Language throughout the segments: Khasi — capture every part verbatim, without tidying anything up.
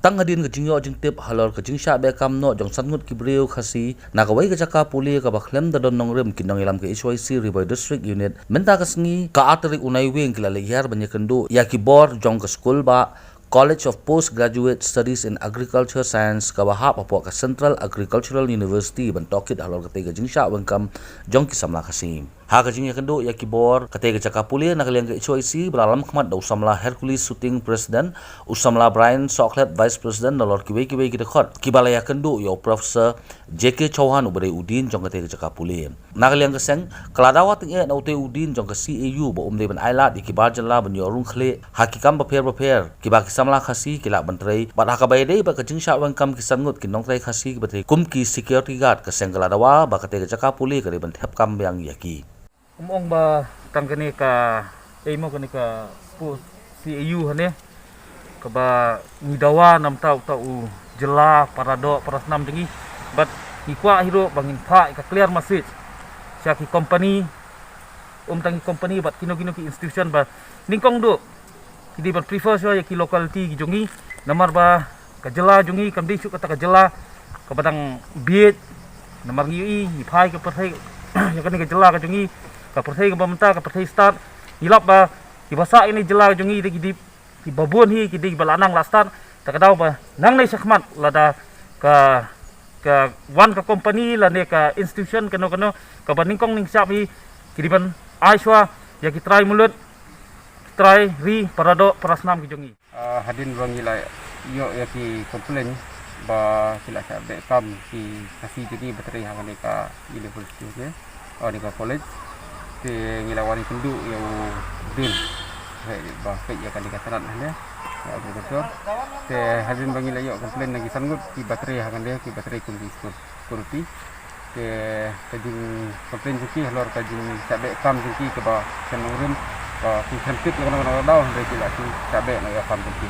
Tang hadien ka jingïoh jingtip halor ka jingshah beh kam noh jong san ngut ki briew Khasi na kawei ka jaka pule kaba khlem da don nongrim, ki nongïalam ka H Y C Ri Bhoi District Unit mynta ka sngi ka ar tarik u Naiwieng ki la leit hiar ban ïakynduh ïa ki bor jong ka skul bah College of Postgraduate Studies in Agriculture Science kaba hap hapoh ka Central Agricultural University ban tohkit halor katei ka jingshah weng kam jong ki samla Khasi. Ha ka jingïakynduh ïa ki bor katei ka jaka pule na ka liang ka H Y C ba la lamkhmat da u samla Hercules Suting, President, u samla Brian Sohkhlet, Vice President, nalor kiwei kiwei ki dkhot kiba la ïakynduh ïa u Professor J K Chauhan uba dei u Dean jong katei ka jaka pule. Na ka liang ka seng ka la dawa tyngeh na utei u Dean jong ka C A U ba um dei ban ailad ïa ki bar jylla ban ïoh rung khlieh ha ki kam bapher bapher kiba ki samla Khasi ki lah ban trei bad ha kaba ïadei bad ka jingshah weng kam ki san ngut ki nongtrei Khasi kiba trei kum ki security guard, ka seng ka la dawa ba katei ka jaka pule ka dei ban thep kam biang ïa ki. Ym ong ba tang kane ka, eh, mo kane ka post C A U hangne kaba ngi dawa namar uta u jylla, para doh para snam jong ngi, bad ngi kwah hi ruh ba ngin phah ïa ka clear message sha ki company, ym tang ki company bad kino kino ki institution ba nyngkong duh ki dei ban prefer shuwa ïa ki locality ki jong ngi, namar ba ka jylla jong ngi kam dei shuh kata ka jylla kaba dang bieit. Namar ngi ïohi ngi phai ka pyrthei ïa kane ka jylla ka jong ngi, ka pyrthei kaba mynta, ka pyrthei stad. Ngi lap ba kiba sah ïa kane ka jylla ka jong ngi dei ki dei kiba bun hi, ki dei kiba la nang la stad. Ta ka daw ba nangne shakhmat lada ka ka wan ka company lane ka institution kano kano kaba nyngkong nyngshap hi, ki dei ban ai shuwa ïa ki trai muluk, ki trai ri, para doh para snam ki jong ngi. Ah, hadien ba ngi la ïoh ïa ki complain ba ki la shah beh kam ki Khasi jong ngi ba trei ha kane ka university ne, ha kane ka college. Te ngi la wan ïakynduh ïa u Dean, hei, ba peit ïa kane ka tnat hangne, ïa u Professor. Te hadien ba ngi la ïoh complain na ki san ngut kiba trei ha kane, kiba trei kum ki security. Te ka jingcomplain jong ki halor ka jingshah beh kam jong ki kaba shem nongrim, ba ki khlem tip ïa kano kano ka daw hynrei ki la shu shah beh noh ïa ka kam jong ki.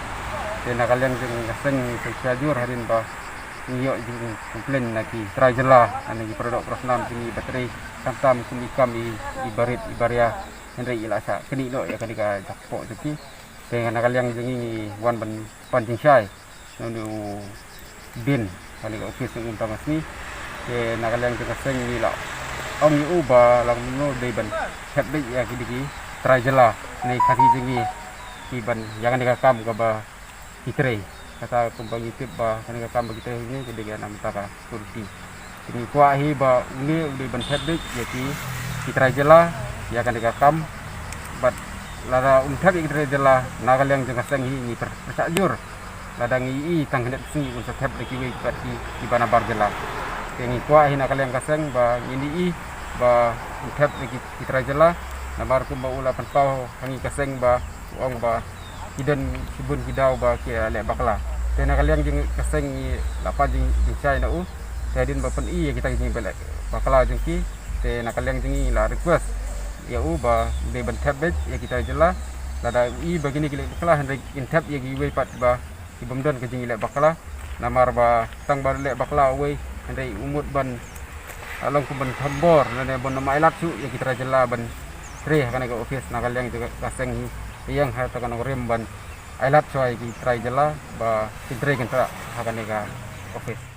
Te na ka liang jong ka seng ngi sngewsih jur hadien ba ngi ïoh jingcomplain na ki trai jylla, na ki para doh para snam jong ngi ba trei khamtam kum i kam i, i barit i baria, hynrei i la shah knieh noh ïa kane ka jaka poh jong ki. Te na ka liang jong ngi ngi wan ban pan jingshai na une u Dean ha kane ka office mynta ka sngi. Te na ka liang jong ka seng ngi la ong ïa u ba lano dei ban thep beit ïa kine ki trai jylla ne Khasi jong ngi ki ban ïa kane ka kam kaba ki trei. Kata kumba ngi tip ba kane ka kam ba ki trei hangne ka dei ka namar ka security. Te ngi kwah hi ba une u dei ban thep beit ïa ki, ki trai jylla ïa kane ka kam. Bad lada um thep ïa ki trai jylla, na ka liang jong ka seng hi ngi pyrshah jur. Lada ngi ïohi tang khyndai sngi un sa thep da kiwei pat ki, kiba na bar jylla. Te ngi kwah hi na ka liang ka seng ba ngin ïohi ba un thep ïa ki, ki trai jylla. Namar kumba u la pynpaw ha ngi ka seng ba u ong ba ki don shibun ki daw ba ki leh bakla. Te na ka liang jong ka seng ngi la pan jing, jingshai na u. Te hadien ba pyni ïa kita ki jingleh bakla jong ki, te na ka liang jong ngi la request ïa u ba dei ban thep beit ïa kita ki jylla. Lada u i ba kine ki leh bakla hynrei kin thep ïa kiwei pat ba ki bym don ka jingleh bakla. Namar ba tang ba leh bakla uwei hynrei u mut ban, ah, long kum ban thombor lane ban ym ailad shuh ïa ki trai jylla ban trei ha kane ka office. Na ka liang jong ka seng hi ïeng ha kata ka nongrim ban ailad shuwa ïa ki trai jylla ba kin trei kin trah ha kane ka office.